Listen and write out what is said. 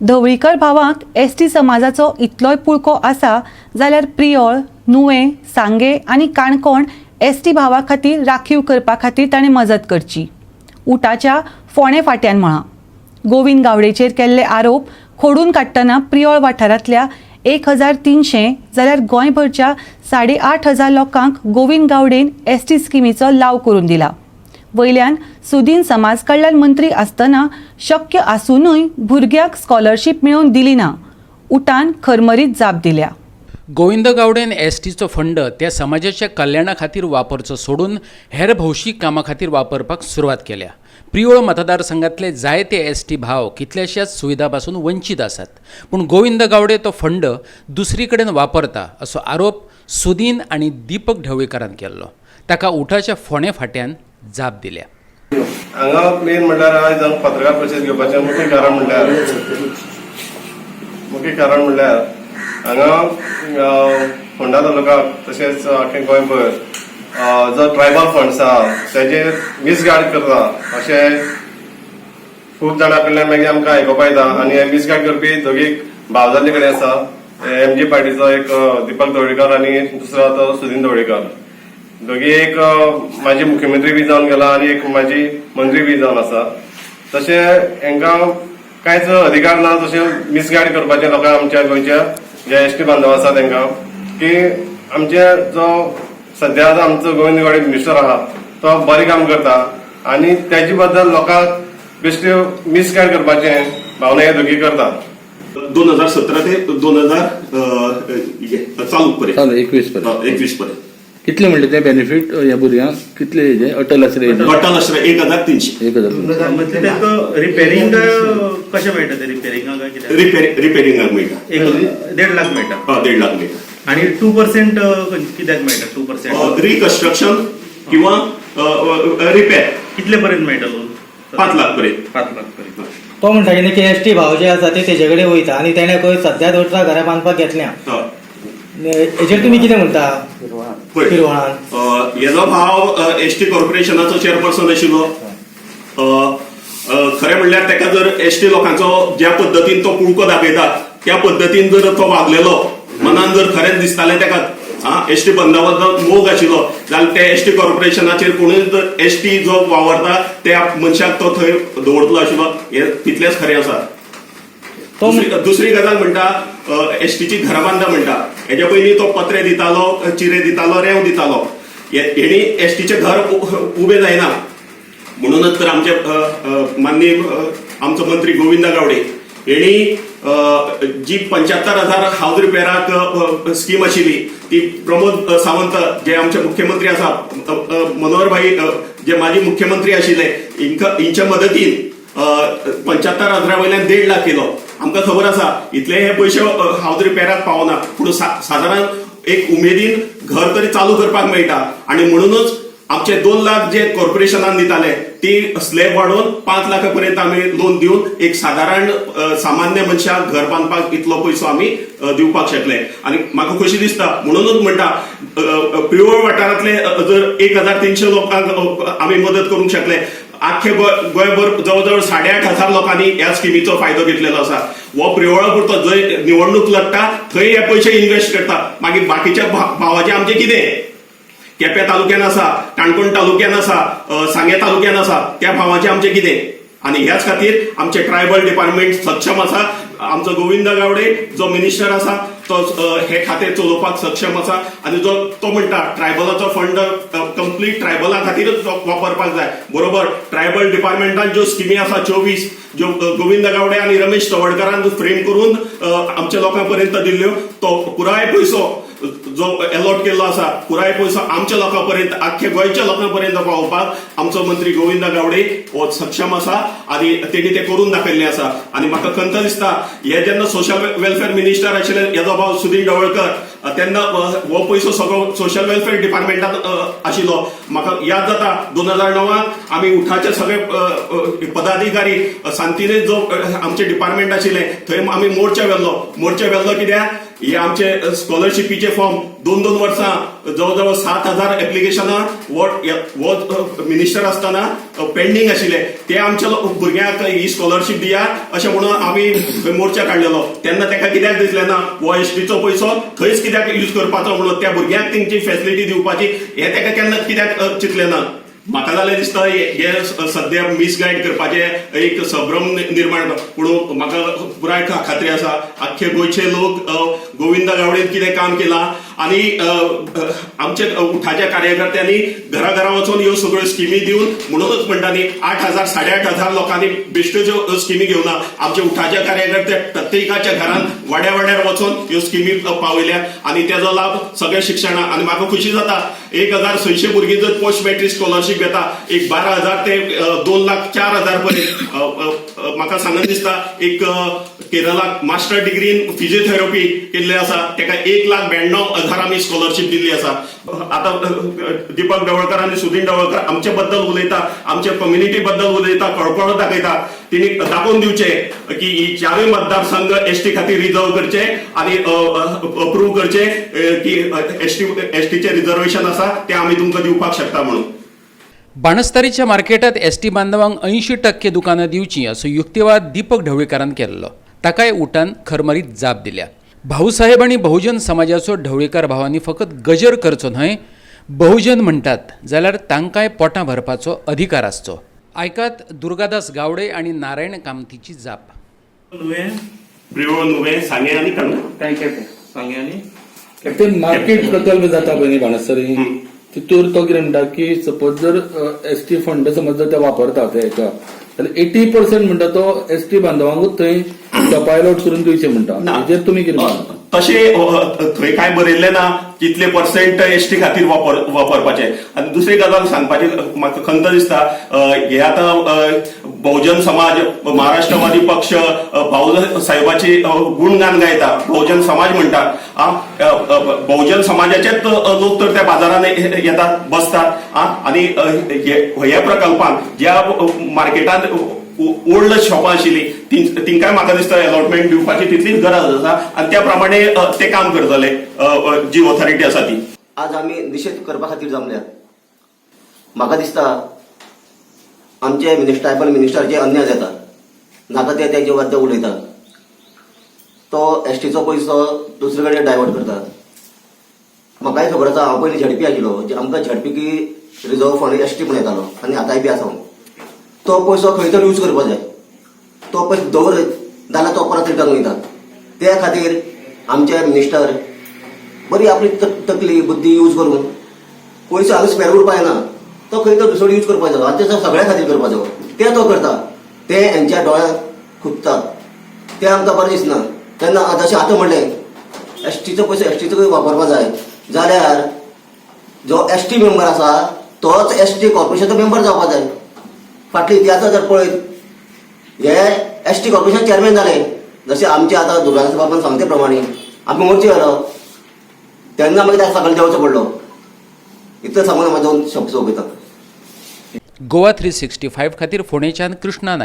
Dhavalikar भावांक ST समाजाचो इतलोय पुळको आसा जाल्यार प्रियोळ, नुवें, सांगे आनी काणकोण एसटी भावा खातीर राखीव करपा खातीर ताणें मजत करची, उटाच्या फोंडें फाट्यान म्हळां. गोविंद गावडेचेर केल्ले आरोप खोडून काडटना प्रियोळ वाठारांतल्या 1300 जाल्यार गोंयभरच्या 8500 लोकांक गोविंद गावडेन एसटी स्किमीचो लाव करून दिला. वयल्यान सुदीन समाज कल्याण मंत्री आसतना शक्य आसुनूय भुरग्यांक स्कॉलरशीप मेळोवन दिली ना, उटान खरमरीत जाप दिल्या. गोविंद गावडेन एसटीचो फंड त्या समाजाच्या कल्याणा खातीर वापरचो सोडून हेर भौशीक कामां खातीर वापरपाक सुरवात केल्या. प्रियोळ मतदारसंघातले जायते एसटी भाव कितल्याश्याच सुविधा पासून वंचीत आसात, पूण गोविंद गावडे तो फंड दुसरी कडेन वापरता असो आरोप सुदीन आनी दीपक ढवळीकारान केल्लो. ताका उठाच्या फोंडें फाट्यान जाप दिल्या. हांगा मेन म्हणल्यार आयज हांगा पत्रकार परिशद घेवपाचें मुख्य कारण म्हणल्यार हांगा फोंडा तालुका तशेंच आख्खे गोंयभर जो ट्रायबल फंड्स आहा तेजेर मिसगायड करता अशें खूब जाणां कडल्यान मागीर आमकां आयकुपा येता. आनी हे मिसगायड करपी दोगी भाव जाल्ले कडेन आसा, एमजी पार्टीचो एक दीपक ढवळीकर आनी दुसरो तो सुदीन ढवळीकर. दोगी एक माजी मुख्यमंत्री बी जावन गेला आनी एक माजी मंत्री बी जावन आसा. तशें हांकां कांयच अधिकार ना तशें मिसगायड करपाचें लोकांक, आमच्या गोंयच्या जे एसटी बांधव आसा तांकां, की आमचे जो सद्या जो आमचो गोविंद गावडे मिनिस्टर आहा तो बरें काम करता आनी तेजे बद्दल लोकांक बेश्टे मिसगायड करपाचें भावना हे दोगी करतात. 2017 ते 2000 चालू पर्यंत. चालू 21 पर्यंत. 21 पर्यंत. कितले म्हणले ते बेनिफीट ह्या भुरग्यांक कितले हेजे अटल आश्रय हेजे? अटल आश्रय 1300. 1000. म्हणजे तांकां रिपेरिंग कशें मेळटा ते रिपेरिंगाक काय कितें? रिपेरिंगाक मेळटा. एक 1.5 लाख मेळटा? हय, 1.5 लाख मेळटा. आणि 2% कित्याक मेळटा 2%? रिकन्स्ट्रक्शन किंवा रिपेर. कितले पर्यंत मेळटा लोन? 5 लाख पर्यंत. 5 लाख पर्यंत. तो म्हणटा कितें की एस टी भाव जे आसा ते तेजे कडेन वयता आनी तेणें खंय सद्या 18 घरां बांदपाक घेतल्या. हेजेर तुमी कितें म्हणटा? पळय. पिरवळान. हेजो भाव एसटी कॉर्पोरेशनाचो चेअरपर्सन आशिल्लो. अ, अ, खरें म्हणल्यार ताका जर एसटी लोकांचो ज्या पद्दतीन तो पुळको दाखयता त्या पद्दतीन जर तो वागलेलो, मनान जर खरेंच दिसतालें ताका एसटी बांधवाचो मोग आशिल्लो जाल्यार ते एसटी कॉर्पोरेशनाचेर कोणूय जर एसटी जो वावरता त्या मनशाक तो थंय दवरतलो आशिल्लो हें तितलेंच खरें आसा. तो दुसरी गजाल म्हणटा, एसटीची घरां बांदता म्हणटा. हेच्या पयलीं तो पत्रे दितालो, चिरे दितालो, रेंव दितालो. हेणी एसटीचें घर उबें जायना. म्हणूनच तर आमचे अ, अ, माननीय आमचो मंत्री गोविंद गावडे हेणी जी 75,000 हावज रिपेराक स्कीम आशिल्ली ती प्रमोद सावंत जे आमचे मुख्यमंत्री आसा, मनोहर भाई जे माजी मुख्यमंत्री आशिल्ले, हिंच्या मदतीन 75 हजारा वयल्यान 1.5 लाख केलो. आमकां खबर आसा इतले हे पयशे हावज रिपेराक पावना, पूण सादारण एक उमेदीन घर तरी चालू करपाक मेळटा. आनी म्हणूनच आमचे 2 लाख जे कॉर्पोरेशनान दिताले ती स्लॅब वाडोवन 5 लाखा पर्यंत आमी लोन दिवन एक सादारण सामान्य मनशाक घर बांदपाक इतलो पयसो आमी दिवपाक शकले. आनी म्हाका खोशी दिसता, म्हणूनच म्हणटा, प्रियोळ वाठारांतले जर 1300 लोकांक आमी मदत करूंक शकले, आख्खे गोंयभर जवळ जवळ 8500 लोकांनी ह्या स्किमीचो फायदो घेतलेलो आसा. हो प्रियोळा पुरतो, जंय निवडणूक लढटा थंय हे पयशे इन्व्हेस्ट करता. मागीर बाकीच्या भावाचें आमचें कितें? केप्या तालुक्यान आसा, काणकोण तालुक्यान आसा, सांगें तालुक्यान आसा, त्या भावाचें आमचें कितें? आनी ह्याच खातीर आमचे ट्रायबल डिपार्टमेंट सक्षम आसा. आमचो गोविंद गावडे जो मिनिस्टर आसा तो हे खातें चलोवपाक सक्षम आसा. आनी जो तो म्हणटा ट्रायबलाचो फंड कंप्लीट ट्रायबला खातीरच वापरपाक जाय, बरोबर. ट्रायबल डिपार्टमेंटान ज्यो स्किमी आसा 24, ज्यो गोविंद गावडे आनी रमेश तवडकारान फ्रेम करून आमच्या लोकां पर्यंत दिल्ल्यो, तो पुराय पयसो जो एलॉट केल्लो आसा, पुराय पयसो आमच्या लोकां पर्यंत, आख्खे गोंयच्या लोकां पर्यंत पावोवपाक आमचो मंत्री गोविंद गावडे हो सक्षम आसा आनी तेणी ते करून दाखयल्लें आसा. आनी म्हाका खंत दिसता, हे जेन्ना सोशल वेलफेअर मिनिस्टर आशिल्ले हेजो भाव सुदीन ढवळकर, तेन्ना हो पयसो सगळो सोशल वेलफेअर डिपार्टमेंटात आशिल्लो. म्हाका याद जाता, 2009त आमी उठाचे सगळे पदाधिकारी सांतिनेज जो आमचे डिपार्टमेंट आशिल्लें थंय आमी मोर्चा व्हेल्लो. मोर्चा व्हेल्लो कित्याक? हे आमचे स्कॉलरशिपीचे फॉर्म दोन दोन वर्सां जवळ जवळ 7,000 एप्लिकेशनां हो मिनिस्टर आसतना पेंडींग आशिल्ले, ते आमच्या भुरग्यांक ही स्कॉलरशीप दिया अशें म्हणून आमी थंय मोर्चा काडलेलो. तेन्ना ताका कित्याक दिसलें ना हो एसटीचो पयसो थंयच कित्याक यूज करपाचो म्हणून त्या भुरग्यांक तेंची फेसिलिटी दिवपाची हें ताका केन्ना कित्याक चिंतलें ना. म्हाका जाल्यार दिसता हे सद्या मिसगायड करपाचें एक संभ्रम निर्माण, पूण म्हाका पुराय खात्री आसा आख्खे गोंयचे लोक गोविंद गावडेन कितें काम केलां आनी आमच्या उठाच्या कार्यकर्त्यांनी घरा घरा वचून ह्यो सगळ्यो स्किमी दिवन, म्हणूनच म्हणटा न्ही 8,000 8,500 लोकांनी बेश्ट्यो ज्यो स्किमी घेवना, आमच्या उठाच्या कार्यकर्ते प्रत्येकाच्या घरान वाड्या वाड्यार वचून ह्यो स्किमी पावयल्या आनी तेजो लाभ सगळ्या शिक्षणाक. आनी म्हाका खुशी जाता 1,600 भुरगीं जर पोस्ट मॅट्रीक स्कॉलरशीप घेता, एक 12,000 ते 2,04,000 पर्यंत. म्हाका सांगन दिसता एक केरळाक मास्टर डिग्री इन फिजियोथेरपी केल्ले आसा, ताका 1,92,000 आमी स्कॉलरशीप दिल्ली आसा. आतां दीपक ढवळकर आनी सुदीन ढवळकर आमचे बद्दल उलयता, आमच्या कम्युनिटी बद्दल उलयता, कळकळो दाखयता. तिणी दाखोवन दिवचे की ही चारूय मतदारसंघ एसटी खातीर रिजर्व करचे आनी अप्रूव करचे की एसटीचे रिजर्वेशन आसा ते आमी तुमकां दिवपाक शकता म्हणून. बाणस्तारीच्या मार्केटात एसटी बांधवांक 80% दुकानां दिवचीं असो युक्तिवाद दीपक ढवळीकारान केल्लो. ताकाय उटान खरमरीत जाप दिल्या. भाऊसाहेब आनी बहुजन समाजाचो ढवळीकार भावांनी फकत गजर करचो न्हय, बहुजन म्हणटात जाल्यार तांकांय पोटां भरपाचो अधिकार आसचो. आयकात दुर्गादास गावडे आनी नारायण कामतीची जाप. नुवें, प्रियोळ, नुवें, सांगें आनी काणकोण. सांगे आनी ते मार्केट प्रकल्प जाता पळय न्ही बाणस्तारी, तितूर तो कितें म्हणटा की सपोज जर एसटी फंड समज जर ते वापरता ते हेका जाल्यार 80% म्हणटा तो एसटी बांधवांकूच थंय पायलट करून दिवचे म्हणटा. ना. हेजेर तुमी कितें म्हणटा? तशें थंय कांय बरयल्लें ना कितले पर्सेंट एसटी खातीर वापरपाचे. आनी दुसरी गजाल सांगपाची म्हाका खंत दिसता, हे आतां बहुजन समाज, महाराष्ट्रवादी पक्ष भाऊ साहेबाची गुणगान गायता, बहुजन समाज म्हणटा. बहुजन समाजाचेच लोक तर त्या बाजारान येतात, बसतात. आनी ह्या प्रकल्पान ज्या मार्केटांत ओल्ड शॉपां आशिल्ली तिंकाय म्हाका दिसता अलॉटमेंट दिवपाची तितलीच गरज आसा आनी त्या प्रमाणे ते काम करतले, अ, अ, जी ऑथॉरिटी आसा ती. आज आमी निशेध करपा खातीर जमल्यात. म्हाका दिसता आमचे मिनिस्टर, ट्रायबल मिनिस्टर जे अन्याय जाता, नाका ते तेजे बद्दल उलयता, तो एसटीचो पयसो दुसरे कडेन डायवर्ट करता. म्हाकाय खबर आसा, हांव पयलीं झेडपी आशिल्लो, आमकां झेडपी की रिजर्व फंड एसटी म्हूण येतालो आनी आतांय बी आसा. तो पयसो खंय तरी यूज करपा जाय. तो पयसो दवरत जाल्यार तो परत रिटर्न वयता. त्या खातीर आमचे मिनिस्टर बरी आपली तकली बुद्धी यूज करून पयसो हांगा स्पेर उरपा जायना, तो खंय तर दुसरो यूज करपा जायो आनी ते सगळ्या खातीर करपा जायो. ते तो करता ते हेंच्या दोळ्यांक खुपता, ते आमकां बरें दिसना. तेन्ना जशें आतां म्हणलें एसटीचो पयसो एसटीचो वापरपा जाय जाल्यार जो एसटी मेंबर आसा तोच एसटी कॉर्पोरेशनाचो मेंबर जावपा जाय. फाटले इतिहासा जर पळयत हे एसटी कॉर्पोरेशन चेअरमॅन जाले, जशें आमचे आतां दुर्गादास बाबान सांगते प्रमाणे आमी मोर्चे घालो तेन्ना मागीर ताका सगळें देंवचो पडलो. इतलें सांगून हांव दोन शब्द सोंपयता. गोवा 365 खातीर फोंडेच्यान कृष्णा नायक.